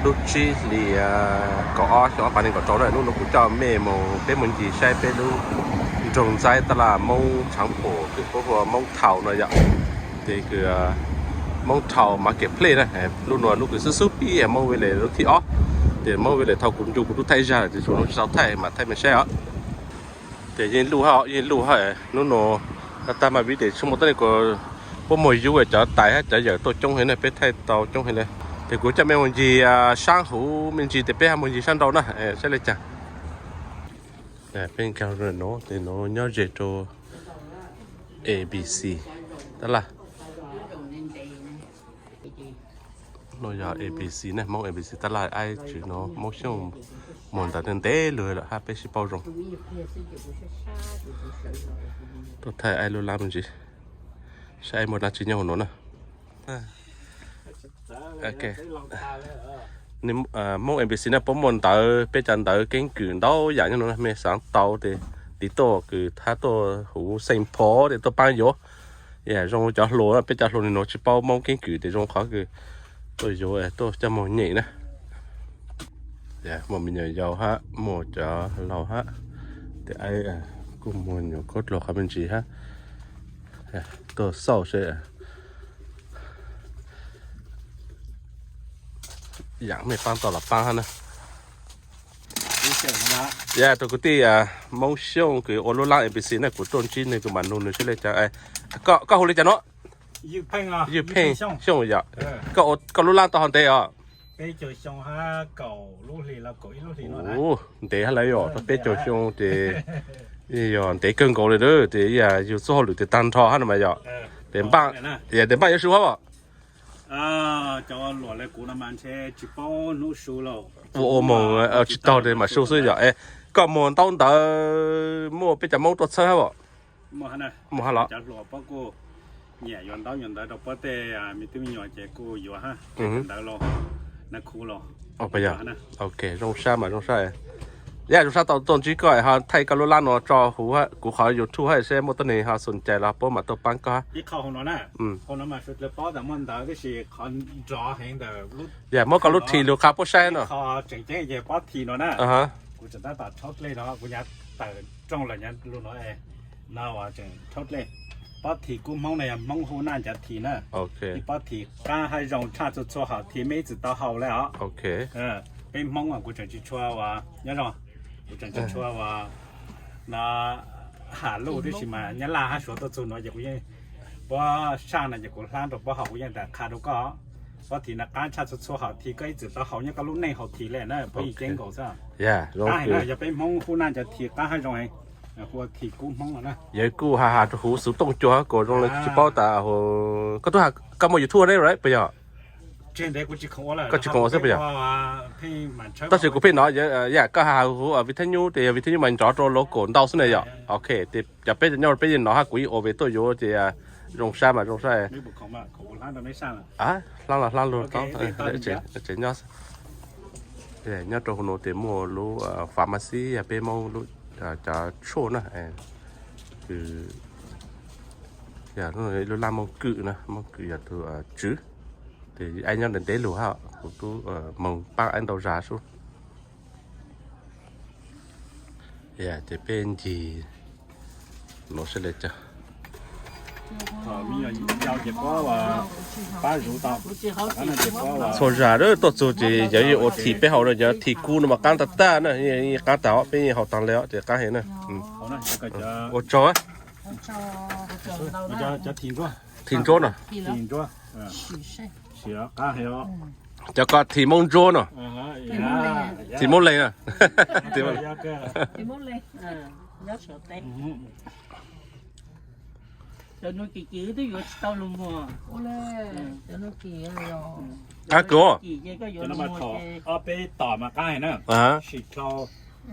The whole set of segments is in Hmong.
Lub tsib hlis kaum ob xyoo ob phav nees nkaum rau na, hnub no kuv coj mej mus, peb mus ncig saib peb lub nroog Ntxaib tab laj Moob Tshaav Pum, kws puab hu ua Moob Thaus no yom. Ces kws Moob Thaus Market Place na, lub no lub kws xub xub pib Moob Village lub thib ob. Ces Moob Village thaum kuv ncu kuv tub thaij zaj lawm, ces thaum no tsis tau thaij mas thaij mej saib os. Ces yeej luj hab, yeej luj hab, hnub no tag mas vim tias tsis muaj tuab neeg, puab muag yub cov tais hab cov yawm tuaj coob heev na, peb thaij tau coob heev le. Ces kuv coj mej mus ncig saab huv me ntsis, ces peb ho mus ncig saab nraud na, saib le caag. Peb nkag no, ces no nyob ze rau A B C tab laj. No yog A B C ne, Moob A B C tab laj, aib tswv no Moob Xyooj muag ntawv ntev lug lawm hab peb sib paub zoo. Tuaj thaij aib lub lab me ntsis, saib aib muaj dlaab tsi nyob huv no na. Moob A B C na puab muaj ntawv, peb cov ntawv keeb kwm ntau yam nyob no, mej xaav tau ces tiv tuaj kws hab tuaj huv Saint Paul ces tuaj paab yuav. Zoo cov hluas, peb cov hluas nwg nuav tsis paub Moob keeb kwm ces zoo qhov kws tuaj yuav tuaj coj moog nyem na. Muaj me nyuam yaus hab muaj cov laug hab, ces aib kuj muag nyuam khaub dluag qhov me ntsis hab, tuaj xauj seb yaam mej paab tau los paab hab na. Yog tug kwv tij Moob Xyooj kws ua lub lab A B C na, kuv tuaj ntsib nwg kuv mam nug nwg seb le caag. Koj hu le caag nuav? Ywj Pheej Xyooj yom. Koj lub lab tau hov ntev os? Ntev hab lawm yom, tau peb caug xyoo ces yog ntev kawg nkaus le, ces yug txuj hauj lwm tes taag nrho hab no mas yom. Tes npaaj yuav su hab os. Ua ua moog tsis taug tes mam su xwb yom. Koj muag ntaub ntawv muaj peb cov Moob tuaj txhawb hab os? Muaj hab los? Nyiam yuav ntaub yuav ntawv rau puab tej me tub me nyuam ces kuj yuav hab, ntawv los, na khuv los. Ok, zoo sab mas zoo sab. Yog zoo sab tau tuaj ntsib koj ho thaij koj lub lab no tso huv kuv qhov YouTube hab seb muaj tuab neeg ho xum cais los puab mam tuaj paab koj. Yog muab koj lub thim lug qha puab saib no. Pob thim no na, kuv tseem tab tom rhaub dlej no, kuv nyav tawm rooj lawm nyav lug no. No pob thim kub Hmoob no yog Hmoob Hub Naj cov thim na. Ib pob thim qaab hab zoo tshaj txhua txhua hom thim mej ib txwm tau haus le os. Peb Hmoob kuv tseem tsis tshua ua, nyob zoo, kuv tseem tsis tshua ua no, ham luj tib si mas Nyab Laj hab Suav tuaj txug no ces kuv yeej, puab saj no ces kuv hlab rau puab haus, kuv yeej tam qha rau koj. Pob thim no qaab tshaj txhua txhua hom thim koj ib txwm tau haus nyob koj lub neej haus thim le na, puab yeej ceeb nkaus xwb. Qaab heev na, yog peb Hmoob Hub Naj cov thim qaab hab zoo heev, hu ua thim kub Hmoob no na. Yawg kuj has has rau huv xuv tooj cua kuas zoo le tsis paub tas, koj tub has koj muaj YouTube ne puas yog? Koj tsis khoom ua xwb puas yog? Tab sis kuv pheej nov, yog koj has has huv Viv Theej Nyub ces yog Viv Theej Nyub mas nrov rau local ntau xwb na yom. Ok, ces cov peb cov nyob peb yeej nov hab kuv yeej ua ve tuaj yuav ces zoo sab mas zoo sab. Hlab los hlab lug tau, tseem nyob. Nyob rau huv nuav ces muaj lub pharmacy yog peb Moob lub cov tshuaj na, kws yog lub laj Moob Kwm na, Moob Kwm yog tug tswv. Ces aib nyob ntev ntev lug hab, kuv tub moog paab aib ntau zag sub. Ces peb ncig nuav seb le caag. Txhua zag tuaj txug ces yawg yeej ua thim peb haus na, yog thim kub no mas qaab tag tag na, yeej qaab tag os, peb yeej haus taag le os ces qaab heev na. Ua tsaug. Thim ntsuab no. Cov ko thim Moob ntsuab no. Thim Moob Leeg na. Qab kawg. Peb tom mas qaab na. Sim dlhau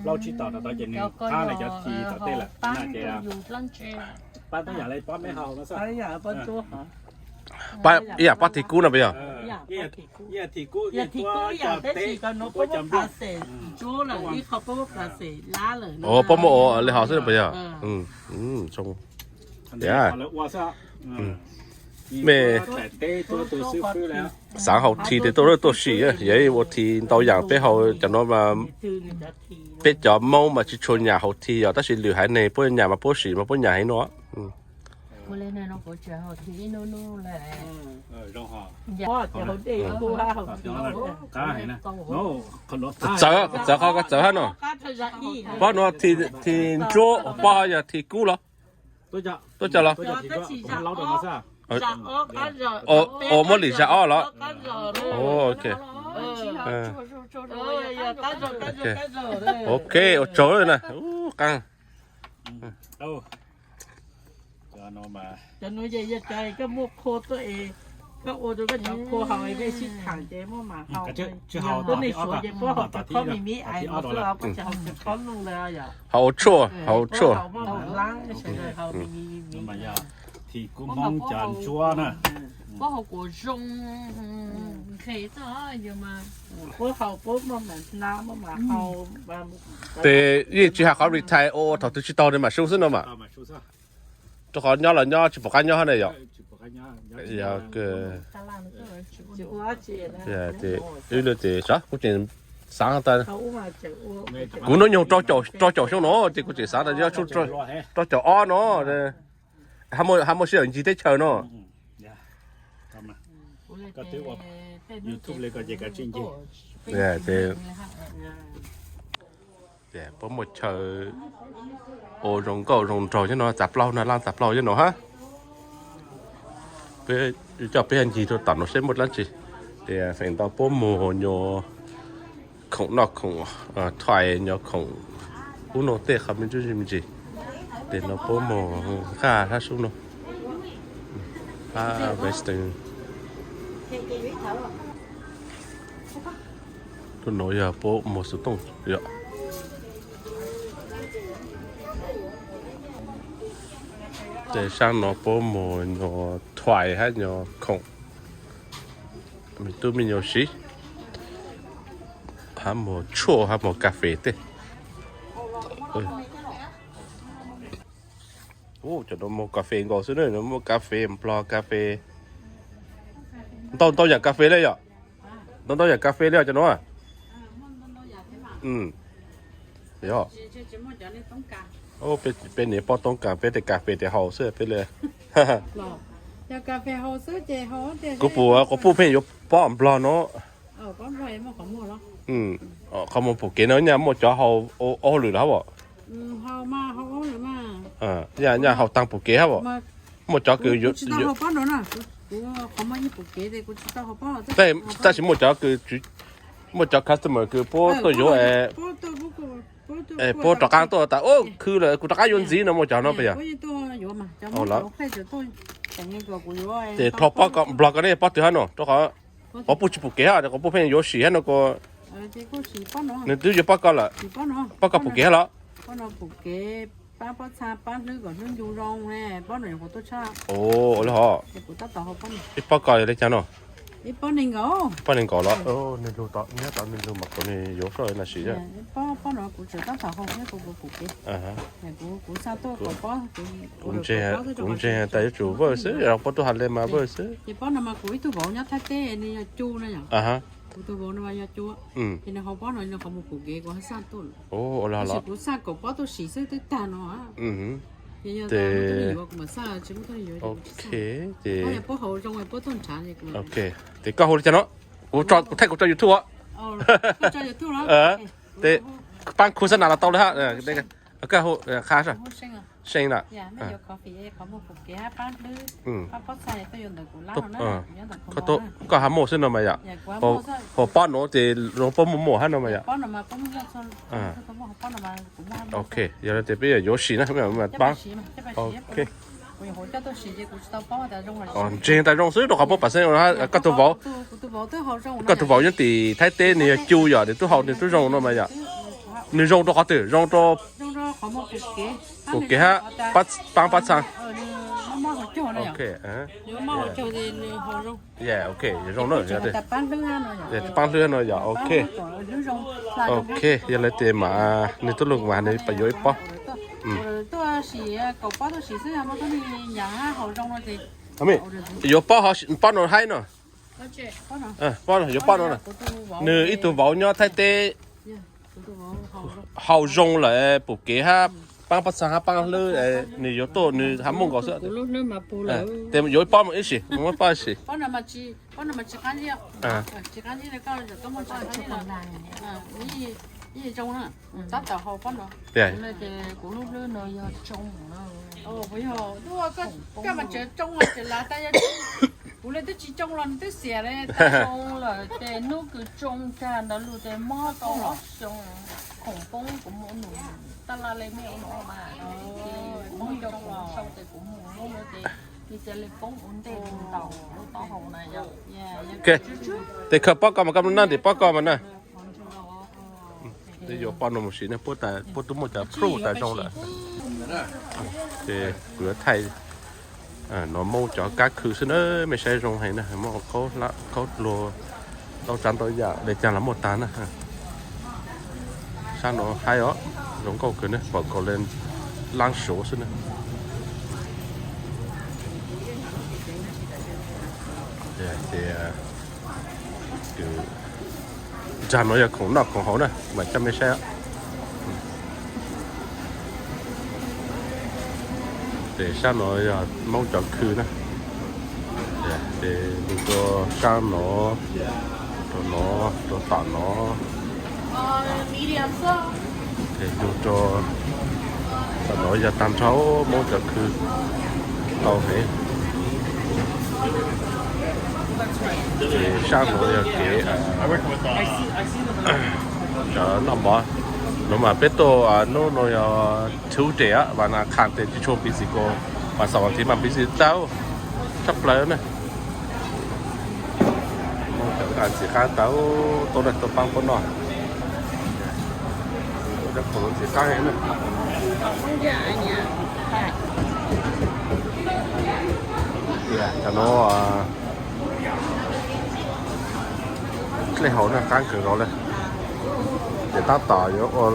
plaub tsib tom rau tod ces nws qab le cov thim tom tej lawm na ces pab tub yam le pab meb haus no xwb. Ib yam pab thim kub no puas yog? Ib yam thim kub, ib yam thim kub ib yam, tab sis cov no puab muab phav xeem ntsuab lawm, ib qho puab muab phav xeem lab lawm. Puab muab ua le hov xwb puas yog? Lawv ua xwb. Mej xaav haus thi tes tuaj tuaj sim, yog ua thi ntau yaam peb haus cov nuav mas peb cov Moob mas tsi tshua nyam haus thi yog, tab sis lwm haiv neeg puab nyam mas puab sim mas puab nyam heev no. Txawv, txawv qhov ko txawv hab no. Pob nuav thi ntsuab, pob yog thi kub los? Tuaj coj los? Muab lim zag ob los? Ok, ua tsaug na. Haus tshuaj, haus tshuaj. Tes yeej tsis has qhov retire ua thaum twg tsis tau ne mam su xwb no mas. Rau qhov nyob los nyob tsis pom qab nyob ne yom. Wb tes kuv tseem xaav tas, kuv hnub nyoog rau caum xyoo no ces kuv tseem xaav tas yuav rau caum ob no, hab muaj sij hawm ncig teb chaws no. Puab muaj chaw ua zoo nkauj zoo nraug nyob no, txav plaub na, laaj txav plaub nyob no hab. Peb coj peb ncig rau tom no seb muaj dlaab tsi. Tes feem ntau puab muag nyuag khoom noj khoom, thais nyuag khoom ub no tej qhov me ntsis me ntsis. Tes no puab muag nqaj hab sub no, hab western. Tus no yog puab muag xov tooj yom. Tes saab no puab muag nyuag thais hab nyuag khoom me tub me nyuam siv, hab muag tshuaj hab muag kas fes tej. Cov no muag kas fes nkaus xwb na, muaj kas fes nplog, kas fes, ntau ntau yam kas fes le yom. Ntau ntau yam kas fes le cov no. Peb niam pob toob kas, peb tes kas fes tes haus xwb peb le. Kuv pum quas puj pheej yuav pob nplog no. Qhov muag pum kev no nyaj muaj cov haus ob lwm los hab os. Nyaj haus taag pum kev hab os. Muaj cov kws, tab sis muaj cov kws, muaj cov customer kws puab tuaj yuav, puab rov qaab tuaj tas ub khw lawm kuv rov qaab yuav ntxiv no muaj cov no puas yog? Ces dlhau pob ko nplog ko ne pob twg hab no rau qhov quas puj tsis pum kev hab, quas puj pheej yuav sim hab no ko. Nws twb yuav pob ko lawm. Pob ko pum kev hab los? Ib pob ko yog le caag no? Pob nees nkaum los? Nws lug tod, nyob tod nws lug mas kuv nws yuav soj na sim. Kuv ntseeg tas yuav tsum vawj xwb, yog puab tuaj has le mas vawj xwb. Ok, ces, ok, ces koj hu li cas no? Kuv thaij kuv tso YouTube os. Tes paab khu xab nas los tau le hab. Koj hu, See na. Koj has muaj xwb no mas yom. Hos pob nuav ces zoo puab muaj muaj hab no mas yom. Ok, yog le tes peb yuav sim na, paab. Ok. Ntseeg tas zoo xwb rau qhov puab paam xeeb, koj tus vauv, koj tus vauv nyob tim Thaib teb nws yog cu yom, nws tub haus nws tub zoo no mas yom. Nws zoo rau qhov twg? Zoo rau pum kev hab paab pab txhaa. Ok, zoo na, paab hlwb no yom, ok. Ok, yog le tes mas nws tub lug mas nws pab yuav ib pob. Yuav pob, pob no haib no. Yuav pob no, nws ib tug vauv nyob Thaib teb haus zoo lawm, pum kev hab paab pob txha hab paab hlwb, nws yuav tuaj nws hab muaj nkaus xwb. Tes yuav ib pob mus ib sim, muab pob ib sim. Tias kuv le twb tsis tsoo los nws twb xiam li. Tsoo lawm ces hnub kws tsoo tag ntawd lug ces mob tau ob xyoo. Khoom poob kuv muaj num taj laj le mej ua no mas, ces kuv muaj cov khoom sau ces kuv mus lub no ces nws cia li poob ua ntej ntaus lub taub hau na yog. Tes khaws pob ko mas koj mloog na, tes pob ko mas na. Yuav pob no mus sim ne, puab tub muaj cov plhu tas zoo lawm. Ces kuv yuav thaij no muab cov kab khw xwb na, mej saib zoo heev na, muaj khaub hlab khaub dluag, ntau tsav ntau yam le caag los muaj tag na. Sab no haib os, zoo nkauj kawg ne, pom nkaus le laab suav xwb na. Ces nraag no yog khoom noj khoom haus na, mas coj mej saib. Ces sab no yog Moob cov khw na. Ces lug rua sab no, rua no, rua tom no. Ces lug rua tom no yog tag nrho Moob cov khw tau heev. Ces sab no yog kev cov noj mov. No mas peb tuaj hnub no yog Tuesday, vas nas kha tes tsis tshua busy ko, vas xaum vas thiv mas busy tau tshaj plaws na. Cov ntxim qab tau tuaj na, tuaj paab puab noj. Cov khoom ntxim qab heev na. Cov no dlej haus na, qaab kawg nkaus le. Ces tab tom yuav ua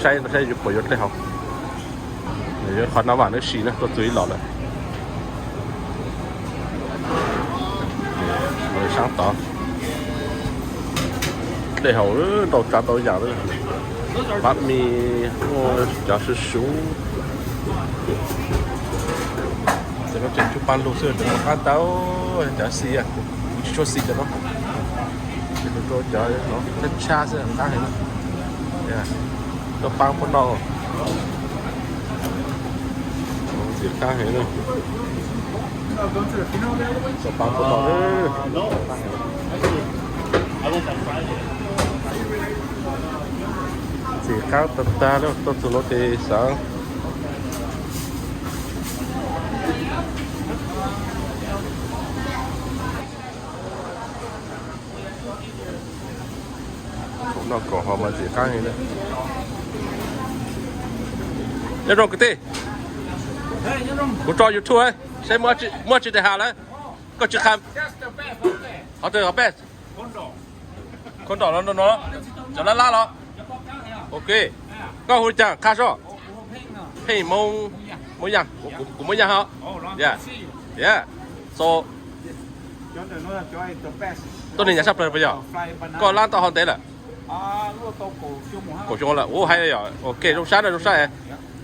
saib saib puas yuav dlej haus. Yuav qhov no vam nwb sim na, tuaj txug ib los lawm. Saab tod dlej haus ntau tsav ntau yam, pab mis, cov suv suv. Cov no tseem tshuav paab lug xwb, cov no qaab tau, cov xis, kuv tsis tshua xis cov no. Ces lug rua cov no tshab tshab xwb, qaab heev. Tuaj paab puab noj, ntxim qab heev na. Tuaj paab puab noj. Ntxim qab tag tag le, tuaj txug nuav tes xaav noj khoom haus mas ntxim qab heev. Nyob zoo kwv tij, kuv tso YouTube, saib muaj tsi tes has lawm. Koj tsi qha, qhov twg qhov peb? Khon dom no, cov lab lab los? Ok. Koj hu li cas qha soj. Pheej Moob, Moob Yaaj, kuv Moob Yaaj hab. So, tuab neeg nyav tshaj plaws puas yog? Koj lab tau hov ntev lawm? Kaum xyoo lawm. Ua hais yog ok, zoo sab na, zoo sab.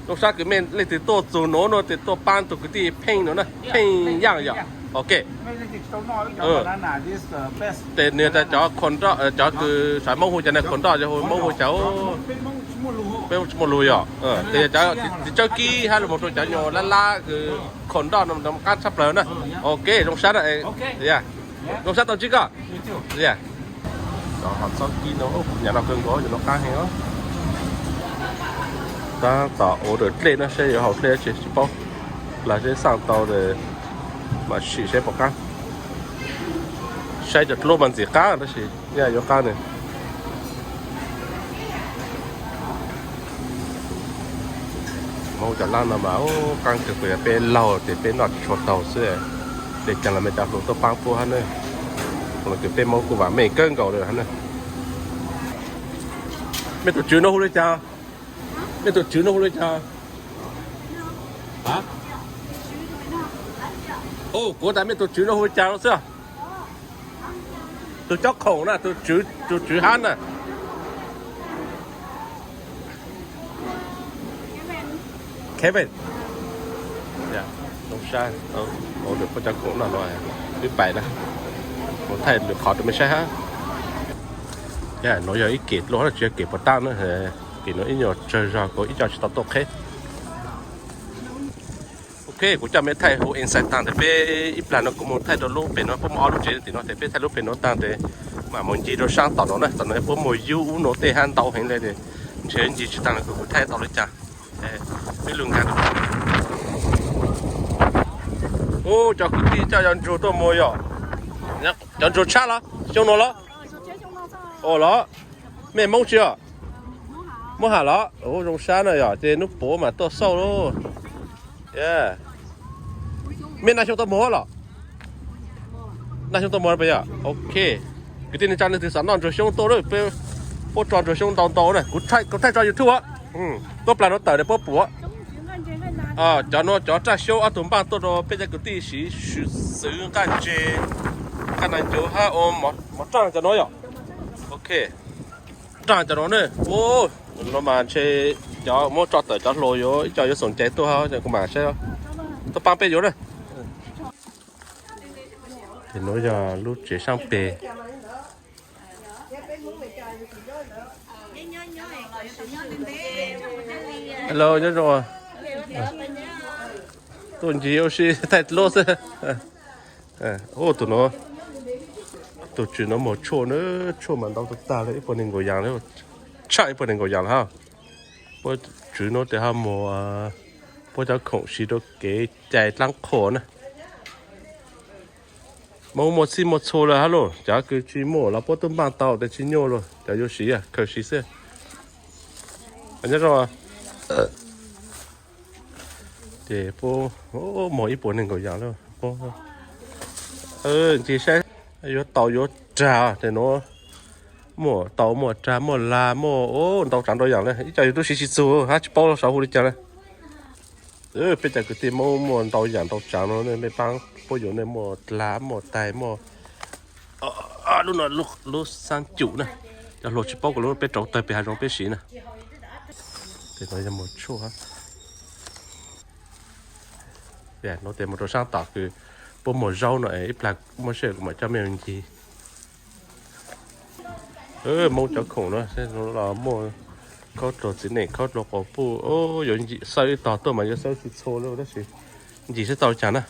Zoo sab kws mej leej twg tuaj txug nuav no tes tuaj paab tug kwv tij Pheej no na, Pheej Yaaj yog. Ok. Tes nwg tas cov khon dom, cov kws sawv Moob hu cas ne, khon dom yog hu Moob hu cas? Peb tsi muaj lug yog. Tes yog cov txiv tsawb kib hab lug moog rua cov nyuas lab lab kws khon dom no qab tshaj plaws na. Ok, zoo sab na. Zoo sab tau ntsib koj. Cov hov txhob kib no, nyav no kawg nkaus, nyav no qab heev os. Tab tom ua dlej no, saib yuav haus dlej tsi tsis paub. Plag seb xaaj tau mas sim saib puas qab. Saib cov dluab mas ntxim qab tab sis nyaj yuav qab ne. Moob cov lab no mas qaab kawg, kuv yog peb laug ces peb noj tsis tshua taug xwb. Dlej caag los mej cov hluas tuaj paab puab hab na. Los kws peb Moob kuj vam meej kawg nkaus lawm hab na. Mej tus tswv no hu li cas? Mej tus tswv no hu li cas? Kuv tas mej tus tswv no hu li cas no xwb. Tus cob khoom na, tus tswv hab na. Kevin. Zoo sab, ua lwm poj cob khoom no no, wb pais na, mus thaij lwm qhov rau mej saib hab. Nuav yog ib kem dlua, tsis yog kem puas taab na, kem nuav ib nyuag tsawg zog kuv ib co tsis tau tuaj qheb. Ok, kuv coj mej thaij hu inside taag tes peb ib plag no kuv mus thaij rau lub peg nuav, puab muaj ob lub tsev tim no tes peb thaij lub peg nuav taag tes mam mus ncig rau saab tom nuav na. Tom nuav puab muag yub ub nuav tej hab ntau heev le, ntshe ncig tsis taag kuv thaij tau li cas. Peb lug nkaag. Ub, cov kwv tij coj cov ntsuag tuaj muag yom. Cov ntsuag tshab los xyoo nuav los? Ua los, mej Moob tsi os? Moob Ham los? Ub, zoo sab na yom, ces nub puav mas tuaj xauj lauj. Mej naj xyoo tuaj muag los? Naj xyoo tuaj muag peb yom. Ok, kwv tij neej tsa leej twg xav noj ntsuag xyoob tuaj lawm, puab tso ntsuag xyoob ntau ntau na. Kuv thaij tso YouTube, tuaj plag nuav tawm es puab pum. Cov nuav cov raj xyoob ob tug npaaj tuaj rau peb cov kwv tij siv xwv nqaj ntse, nqaj na ncuv hab ua mov raaj cov nuav yom. Ok, raaj cov nuav ne. Ub, no mas ntshe cov muab tso tawm cov hluas yuav ib co yuav xoom cai tuaj, kuv mam saib, tuaj paab peb yuav na. Ces nuav yog lub tsev saab peg. Hello, nyob zoo. Tuaj ncig ua si thaij lub xwb. Ub, tus nuav, tus tswv nuav muag tshuaj na, tshuaj mas ntau tag tag li, ib puas nees nkaum yaas, tshaaj ib puas nees nkaum yaas lawm hab. Puab tswv nuav tes ho muag puab cov khoom siv rau kev cai dlaab qhua na. Muaj, muaj txhij muaj txhua lawm hab lauj, cov kws tsi muaj los puab tub npaaj tau tes tsi nyuaj lauj, cov yuav siv khaws siv xwb. Nyob zoo. Ces puab muag ib puas nees nkaum yaas lawm. Ncig saib yuav tau yuav rag tes nuav, muaj tau muaj rag muaj lag muaj ntau tsaav ntau yaam le, ib co yus tub siv tsi txug hab tsi paub sav hu li cas le. Peb cov kwv tij Moob muaj ntau yaam ntau tsaav no, mej paab puab yuav ne, muaj lag muaj taig muaj lub no lub xaab cum na, cov hluas tsi paub kuas lub peb rauv tawg pem hav zoov peb siv na. Tes no yog muag tshuaj. No tes mus rau saab tom kws puab muag zaub no, ib plag muaj sij hawm kuv mam coj mej mus ncig. Moob cov khoom no los muaj khaub dluag txiv neej, khaub dluag quas puj, yuav xawb ib tog tuaj mas yuav xawb tsi txhua le tab sis ncig saib tau li cas na.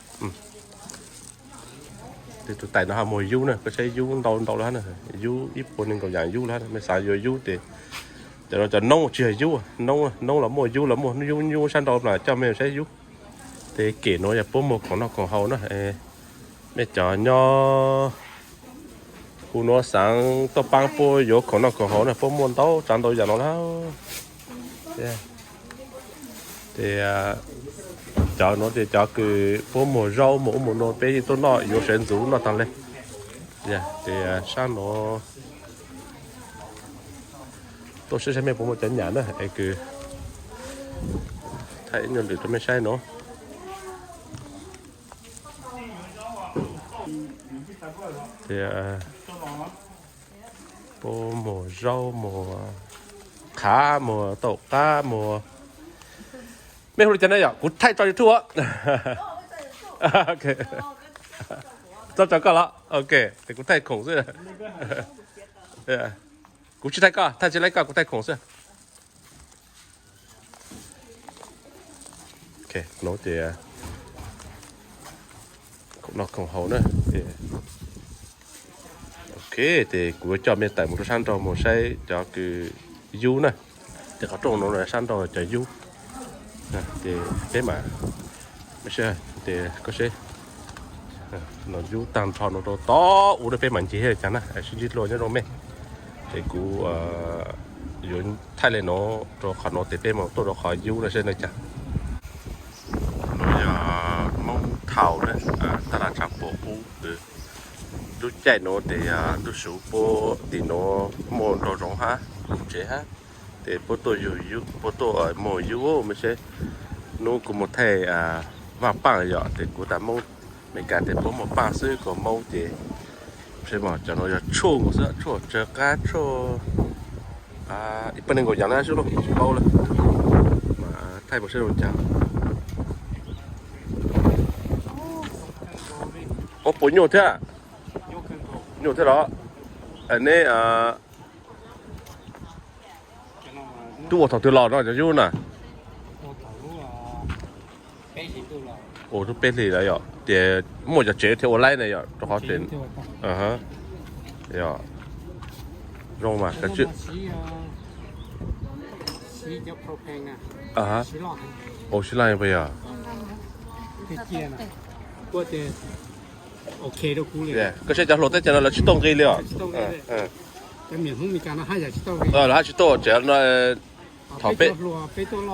Tes tus tais no ho muag yub na, koj saib yub ntau ntau lawm hab na, yub ib puas nees nkaum yaam yub lawm hab, mej xav yuav yub tes cov no cov noob tsi yog yub, noob, noob los muaj yub los muaj yub nyuj sab nraud mas coj mej saib yub. Tes kem nuav yog puab muag khoom noj khoom haus na, mej cov nyob hu nuav xaav tuaj paab puab yuav khoom noj khoom haus na, puab muaj ntau tsaav ntau yaam no lawm. Tes cov nuav tes cov kws puab muag zaub muag ub muag no peb yeej tuaj noj yuav sawv ntxuv noj taag le. Tes saab nuav tuaj saib saib mej puas muaj cov nyam na, es kws thaij ib nyuag lwm rau mej saib nuav. Tes puab muag zaub muag qhav muag taum qab muag. Mej hu li cas ne yom? Kuv thaij tso YouTube. Tso tso koj los ok, tes kuv thaij khoom xwb. Kuv tsi thaij koj, thaij tsi laib koj, kuv thaij khoom xwb. Nuav tes khoom noj khoom haus na. Ok, tes kuv yuav coj mej tawm mus rau saab nraud mus saib cov kws yub na. Tes qhov rooj nuav saab nraud cov yub. Tes peb mam, tes koj seb, yub taag nrho nuav rau tod ub na, peb mam ncig hab li cas na, sib ntsib dlua nyob zoo mej. Tes kuv yuav thaij le nuav rau qhov nuav tes peb mus tuaj rau qhov yub na seb le cas. Nuav yog Moob Thau na, taj laj tsaav puam ub. Lub caij nuav tes yog ntuj suv puab tim nuav muaj nraum zoov hab, lub tsev hab. Tes puab tuaj yug yub, puab tuaj muag yub mej seb. Nub kuv mus thaij Vaaj Paaj yom, tes kuv tas Moob Meskas tias puab muag paaj xwb, kuas Moob ces seb mas cov no yog tshuaj nkaus xwb, tshuaj tsawv qab, tshuaj ib pawg neeg nkaus yam na xwb lauj, tsis paub lawm. Mas thaij mus seb zoo cas. Ua puas nyuaj thiab? Nyuaj thiab los? Neb twb ua thaum twg los no cov yub na? Ua lub peb hlis lawm yom, tias muaj cov tsev thiaj ua laib na yom, rau qhov tias, yog, zoo mas. Ua sib laj puas yog? Koj saib cov hluas teb chaws no lawv tsis tuaj nqi li os. Lawv haj tsis tuaj tsev no. Thaum peb, peb coj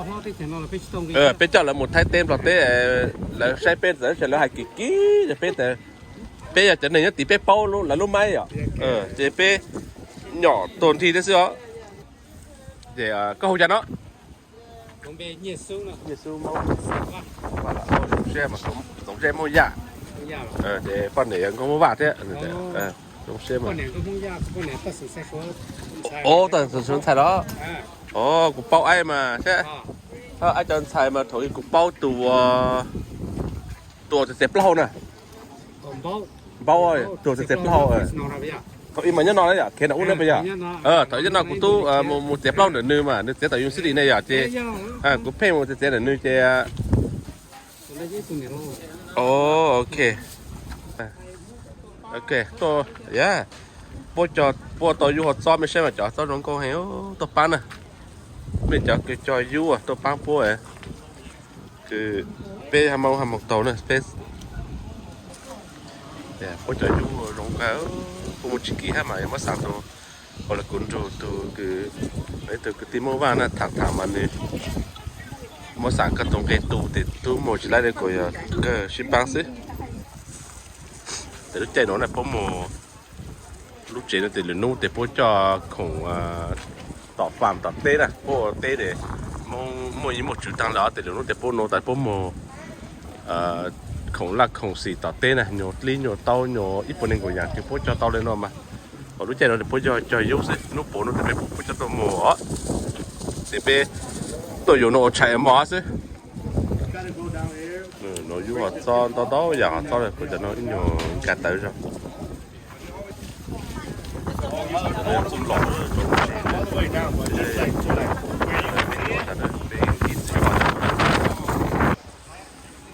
lawv mus Thaib teb Nplog teb, lawv saib peb txawm lawv hais kim kim rau peb tas peb yog cov neeg nyob tid peb paub lawv lub maib yom. Ces peb nyom tuag nthi thiab xwb os. Ces koj hu cas no? Nyiaj Xub, Txoov Zeb Hmoob Yaj. Ces poj niam yog Nkauj Hmoob Vaj thiab. Toj Xeem Suav ntxhais los? Kuv paub aib mas, aib cov ntxhais mas thaum ub kuv paub tus, tus txiav txiav plaub na. Npaub, tus txiav txiav plaub. Thaum ub mas nyob no yom, khiav nram ub na puas yog? Thaum ub no kuv tub mus txiav plaub ntawm nws mas nws txiav tom university ne yom, ces kuv pheej mus txiav txiav ntawm nws ces. Ok, ok, tuaj, puab cog, puab tau yub hov txob, mej saib mas cov txob zoo nkauj heev, tuaj paab na. Mej cov kws cog yub tuaj paab puab. Kws peb ha moo ha moo taug na peb. Puab cov yub zoo kawg, puab muaj tsis kim hab mas muab xaam rau, ua le kuv nrug tug kws, ib tug kwv tij Moob Vaj na tham tham mas nws muab xaam kag tug nqe tu tes tub muag tsis laib le kuas yog kawg sib paab xwb. Tes lub caij nuav na puab muag lub tsev no tes lwm nub tes puab coj khoom tom faam tom teb na, puab ua teb tes muaj ib muaj tswv taag lawm tes lwm nub tes puab nua tas puab muag khoom laj khoom xim tom teb na, nyuag dlib nyuag taub nyuag ib puas neeg nkaus yaam kws puab cog tau le no mas. Lub caij no tes puab yog cog yub xwb, nub puav nub tes mej pum puab coj tuaj muag os. Tes peb tuaj yuav no ua tshais mov xwb. No yub hov txob ntau ntau yaam hov txob le kuv cov no ib nyuag nkaag tawv zog.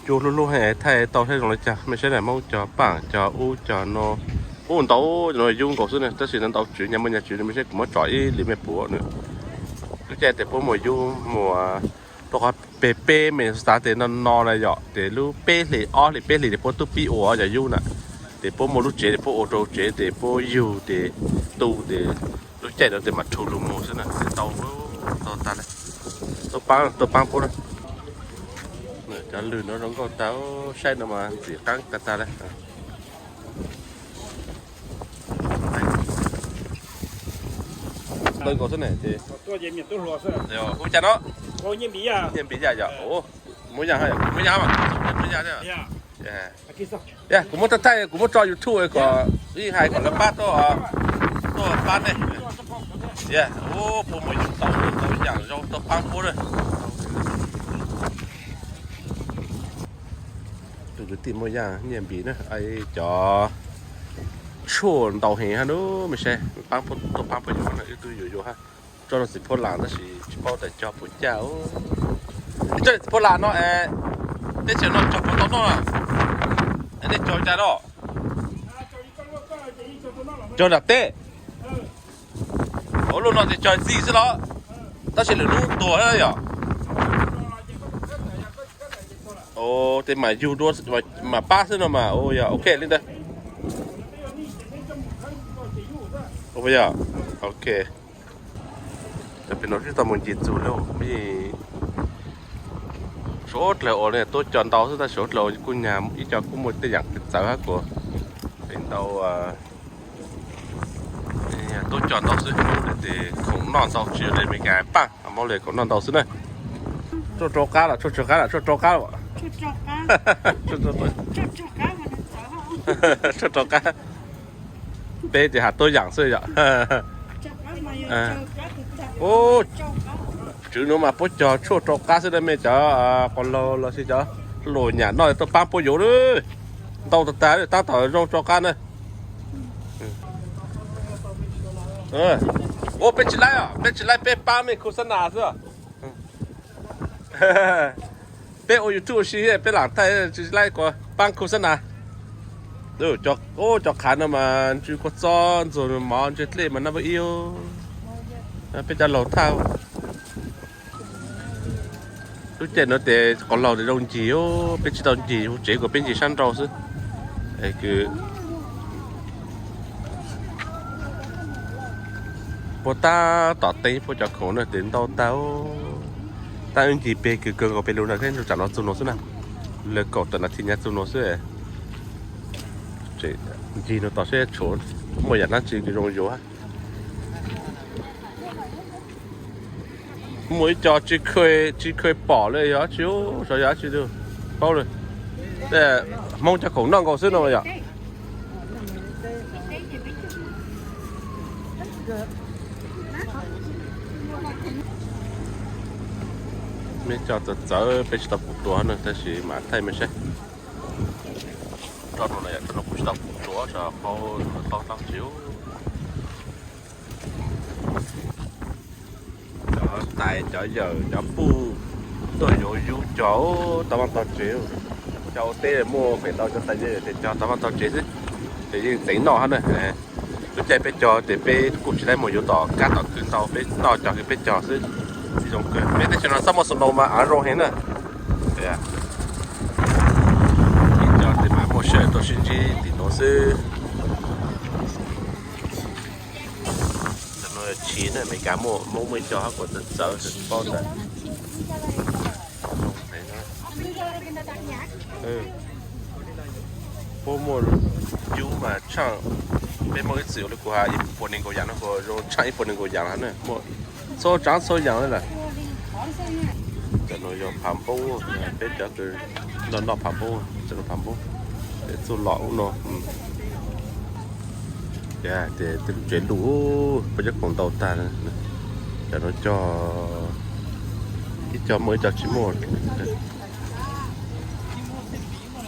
Cua hlub hlub heev, thaij tau saib zoo li cas. Mej saib na, Moob cog paaj cog ub cog no, ub ntau, cov no yub nkaus xwb na, tab sis no ntau tswv, nyaj muaj nyaj tswv, mej saib kuv muab tsom ib lwm mej pum na. Lub caij tes puab muag yub muag, rau qhov peg peb mej xav tes no no na yom, tes lub peb hlis ob hlis peb hlis tes puab tub pib ua cov yub na, tes puab muaj lub tsev tes puab ua rau tsev tes puab yug tes tu tes lub caij no tes mam rhu lug muag xwb na, tes tau tag le. Tuaj paab, tuaj paab puab na. Cov lwg no zoo nkauj tag, saib no mas ntxim qaab tag tag le. Ntau nkaus xwb na. Hu cas no? Nyiaj Npis Yaj yom. Muab Yaj, Muab Yaj mas, Muab Yaj. Kuv muab thaij thaij, kuv muab tso YouTube kom ib hais kom lawv pab tuaj, tuaj pab nej. Puab muaj yub tau, tau yaam zoo tuaj paab puab na. Tus kwv tij Muab Yaj, Nyiaj Npis na, cov tshuaj ntau heev hab nub, mej saib, paab puab, tuaj paab puab yuav na, wb tub yuav yuav hab. Tso rau txiv phuab las tab sis tsis paub tas cog puas caj. Tso txiv phuab las no, teb chaws no cog puas tau noj? Nej cog cas no? Cog nram teb. Ua luaj no ces cog ntxi xwb los? Tab sis lwm nub tuag yom. Ces mam yug dua, mam pab xwb no mas, yog ok li ntawd. Ok. Cov pem no twb tau mus ncig txug lawm, suav dlawg uas tuaj cog ntau xwb tab sis suav dlawg kuj nyag ib co kuj muaj tej yaam txawv hab kuas pem ntau tuaj cog ntau xwb, tes khoom noj ntau tsis yog le Amelikas paaj, Amelikas khoom noj ntau xwb na. Tshuaj rau qab los, tshuaj tsawg qab los, tshuaj rau qab los? Tshuaj rau qab. Tshuaj rau qab. Peb ces has tuab yaam xwb yom. Tswv nuav mas puab cog tshuaj rau qab xwb na mej cov quas laug lossis cov hluas nyam noj tuaj paab puab yuav lawm. Ntau tag tag, tab tom zoo rau qab na. Ua peb tsis laib os, peb tsis laib, peb paab mej khus xab nas xwb. Peb ua YouTube si peb lam thaij tsis laib kuas paab khus xab nas. Cov qhav no mas ntsw kua txob ntxuag mov ntsw dlej mas naj npawb ib. Peb cov laug thaj lub caij no tes quas laug tes zoo ncig, peb tsis tau ncig, huv tsev kuas peb ncig sab nraud xwb. Puab tab tom teeb puab cov khoom na tes ntau tag. Tab wb ncig peg kws kawg nkaus peg lug na, ntsam no txug nuav xwb na. Lawv kaum tawm nas this nyaj txug nuav xwb. Ncig nuav tom seb tshuav muaj yaam dlaab tsi kws zoo yuav. Muaj ib co tsis kheev pom le yog dab tsi, xyov yog dab tsi paub le. Hmoob cov khoom noj nkaus xwb no yom. Mej cov txawv txawv peb tsis tau pum dua na, tab sis mam thaij mej saib. Roj no na yom, roj no kuv tsis tau pum dua, tsis paub paub dab tsi. Cov tais cov yawm cov puj tuaj yuav yub cog tau vaaj tau tsev. Cov ua teb muaj feem ntau cov tais yawm tes cog tau vaaj tau tsev xwb, ces yeej txeev noj hab na. Lub caij peb cog tes peb kuj tsis laib mus yuav tom kab tom kwv ntau, peb noj cog kws peb cog xwb. Tsis zoo kawg, peb teb chaws no txhob muaj snow mas av zoo heev na. Ib co tes mas muaj sawv tuaj sib ntsib tim nuav xwb. Tam no chiv na, Amelikas muaj Hmoob muaj ib co hab kuas txawv txawv tsis paub ntawd. Puab muaj yub mas tshaaj, peb Hmoob ib txwm ua le kuv has ib puas nees nkaum yaam no kuas zoo tshaaj ib puas nees nkaum yaam no na, muaj txhua tsaav txhua yaam le lawm. Tam no yog phav npoob, peb cov kws noj noj phav npoob, phav npoob, txuj lom ub no. Ces tej lub tsev luj, puab cov khoom ntau tag. Tam no cog ib co muaj ib co tsis muaj.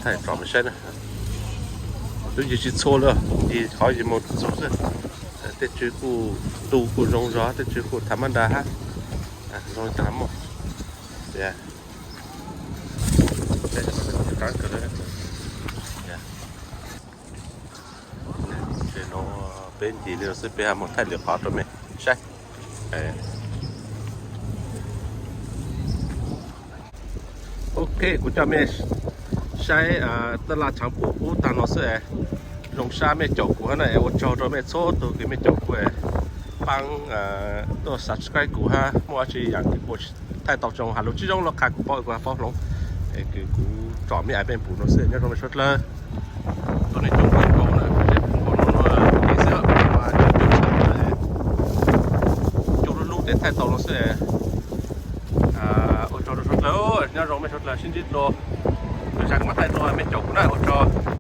Thaij tsom mej saib na. Twb ncig tsis txhua le, ncig qhov ncig moog txug xwb. Tej tswv kuj tu kuj zoo zog, tej tswv kuj thav mab nra hab. Zoo tag muaj. Peb ncig li no xwb, peb ho moog thaij lwm qhov rau mej saib. Ok, kuv coj mej saib taj laj tshaav puj kub tag no xwb. Zoo sab mej caum kuv hab na, ua tsaug rau mej txhua tug kws mej caum kuv, paab tuaj subscribe kuv hab, muaj dab tsi yaam kws kuv thaij tau zoo has lug tsis zoo los qha kuv paub, kuv ho paub hloov. Es kws kuv tsom mej ais pej pum no xwb, nyob zoo mej suav dlawg. Tuab neeg coob kawg nkaus na, kuv tseem pum nkaus no no xwb, coob lub lub tes thaij tau no xwb. Ua tsaug rau suav dlawg, nyob zoo mej suav dlawg, sib ntsib dlua, lwm zaaj kuv mam thaij dlua mej caum kuv na, ua tsaug.